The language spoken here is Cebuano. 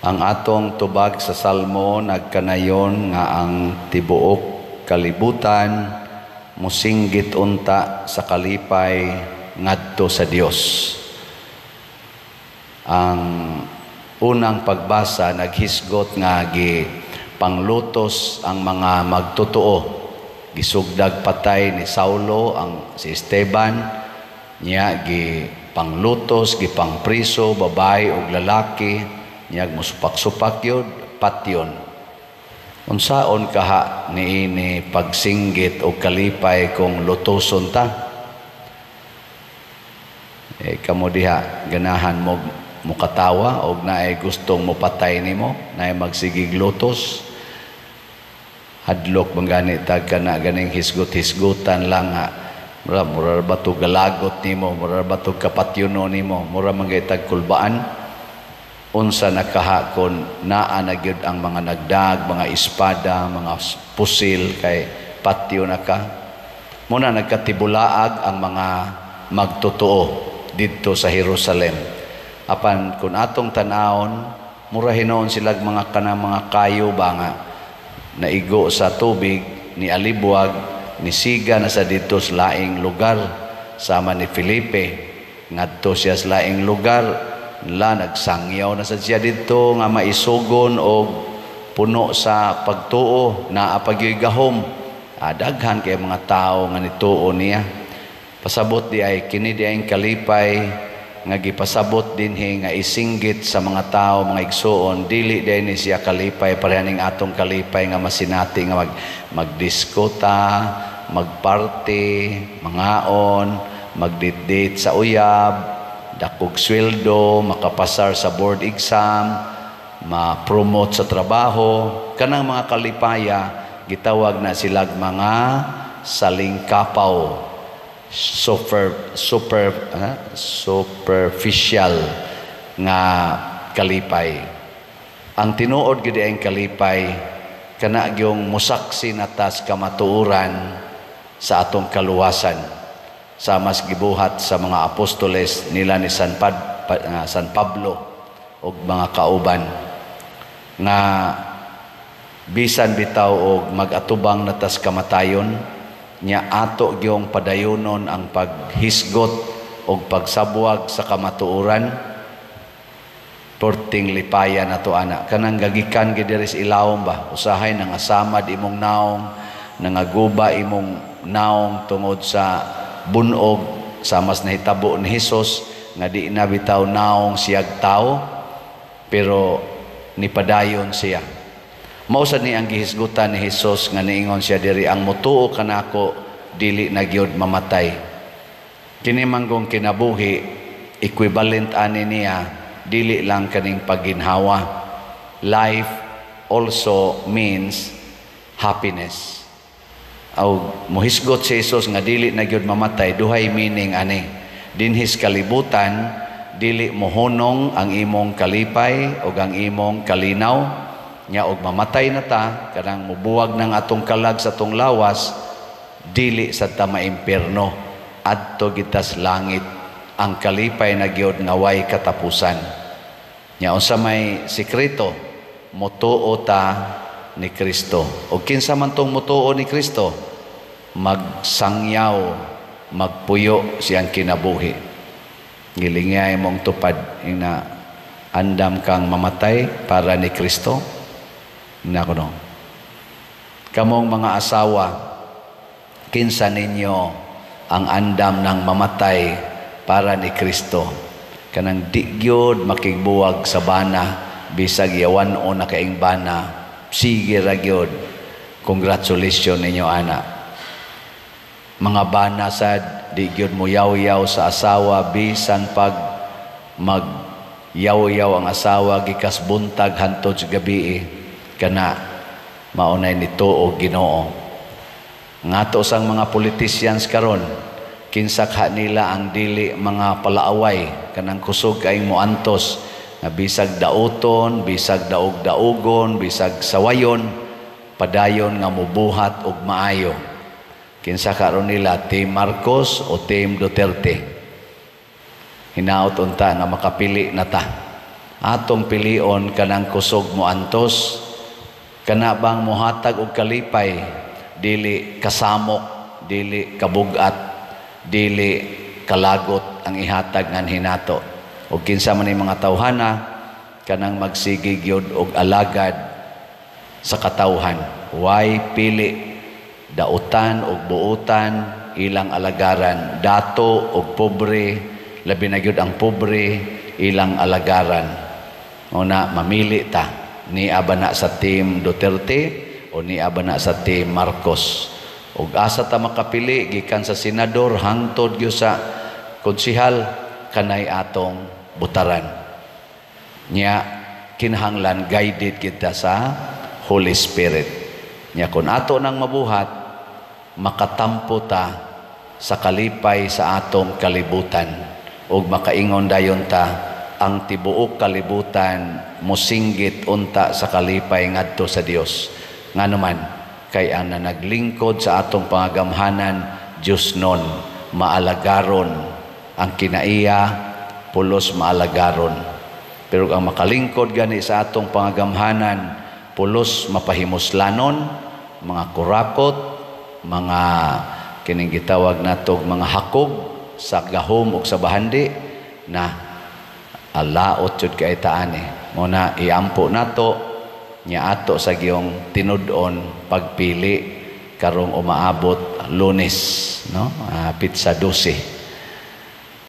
Ang atong tubag sa Salmo nagkanayon nga ang tibuok kalibutan musinggit unta sa kalipay ngadto sa Dios. Ang unang pagbasa naghisgot nga gi panglutos ang mga magtotoo. Gisugdag patay ni Saulo ang si Esteban, niya gi panglutos, gipangpriso, babae ug lalaki, niya musupak-supak yun, patyon. Unsaon kaha niini pagsinggit o kalipay kung lutoson ta? Eh, kamo diha, ganahan mo mukatawa og naay gustong mopatay nimo, naay magsigig lutos? Hadlok man gani tag kana ganing hisgot-hisgutan lang nga mura mura ba to galagot nimo, mura ba to kapatyono nimo, mura man gay tag kulbaan. Unsa nakaha kon naa na gyud ang mga nagdag, mga espada, mga pusil, kay patyo na ka? Muna nagkatibulaag ang mga magtotoo didto sa Jerusalem. Apan kung atong tan-awon, mura hinuon sila mga kanang mga kayo ba nga naigo sa tubig ni alibwag, ni siga na sa didto sa laing lugar, sama ni Felipe ngadto siya sa laing lugar la, nagsangyaw na sa siya didto nga maisugon og puno sa pagtuo, naa pa gyoy gahom. Daghan kay mga tao nga nituo niya. Pasabot di ay kini di ay kalipay nga gipasabot dinhi nga isinggit sa mga tao, mga igsuon, dili di ni siya kalipay pareha ning atong kalipay nga masinati nga magdisko ta, magparty, mangaon, magdate-date sa uyab, dakog sweldo, makapasar sa board exam, ma-promote sa trabaho. Kanang mga kalipaya gitawag na silag mga salingkapaw, super super superficial nga kalipay. Ang tinuod gid ang kalipay kana gyung musaksi natas kamatuoran sa atong kaluwasan, sa mas gibuhat sa mga apostoles nila ni San Pablo ug mga kauban, nga bisan bitaw og mag-atubang natas kamatayon nya, ato gyung padayonon ang paghisgot og pagsabwag sa kamatuoran. Perting lipaya nato ana, kanang gagikan gid diri sa ilawom ba, usahay nangasamad imong naong, nangaguba imong naong tungod sa bunog, sa mas nahitabo ni Hesus nga di na bitaw naong siyag tao, pero nipadayon siya. Mao sad ni ang gihisgutan ni Hesus nga niingon siya diri, "Ang motuo kanako dili na gyud mamatay." Kini manggong kinabuhi, equivalent ani niya dili lang kaning pagginhawa. Life also means happiness. Aw mohisgot si Jesus nga dili na gyud mamatay, duhay meaning ani. Dinhis kalibutan dili mohunong ang imong kalipay ug ang imong kalinaw. Nya og mamatay na ta, kanang mubuwag ng atong kalag sa atong lawas, dili sa ta maimpierno, adto gitas langit, ang kalipay na gyud nga way katapusan. Nya unsa may sekreto? Motuo ta ni Kristo. Og kinsa man tong motuo ni Kristo, magsangyaw, magpuyo siyang kinabuhi. Gilingay mong tupad ina, andam kang mamatay para ni Kristo na kuno. Kamong mga asawa, kinsa ninyo ang andam ng mamatay para ni Kristo? Kanang di gyud makigbuwag sa bana, bisag yawan o na kaing bana, sige ra gyud. Congratulations ninyo ana. Mga bana sad, di gyud mo yaw-yaw sa asawa bisan pag mag yaw-yaw ang asawa gikas buntag hantod sa gabi, kana maunay nituo Ginoo. Ngato sang mga politicians karon, kinsa ka nila ang dili mga palaaway, kanang kusog kaing moantos nga bisag dauton, bisag daog-daugon, bisag sawayon, padayon nga mobuhat og maayo? Kinsa karon nila, Team Marcos o Team Duterte? Hinaot unta nga makapili na ta. Atong pilion kanang kusog mo antos, kana bang mohatag og kalipay, dili kasamok, dili kabugat, dili kalagot ang ihatag nganhi nato. Og kinsa man mga tawhana kanang magsige gyud og alagad sa katawhan, way pili, dautan og buutan ilang alagaran, dato og pobre, labi na gyud ang pobre ilang alagaran. Una, mamili ta, nia ba na sa team Duterte o nia ba na sa team Marcos? Ug asa ta makapili, gikan sa senador hangtod gyud sa konsihal, kanay atong butaran. Nya kinahanglan guided kita sa Holy Spirit. Nya kung ato nang mabuhat, makatampo ta sa kalipay sa atong kalibutan ug makaingon dayon ta, ang tibuok kalibutan mosinggit unta sa kalipay ngadto sa Dios. Ngano man kay ang naglingkod sa atong pangagamhanan, Dios non, maalagaron ang kinaiya, pulos maalagaron. Pero ang makalingkod gani sa atong pangagamhanan, pulos mapahimuslanon, mga kurakot, mga kining gitawag natog mga hakog sa gahom ug sa bahandi na alaot jud kay taani. Mo na iampo nato nya ato sa giyong tinud-on pagpili karong umaabot Lunes, no, petsa 12.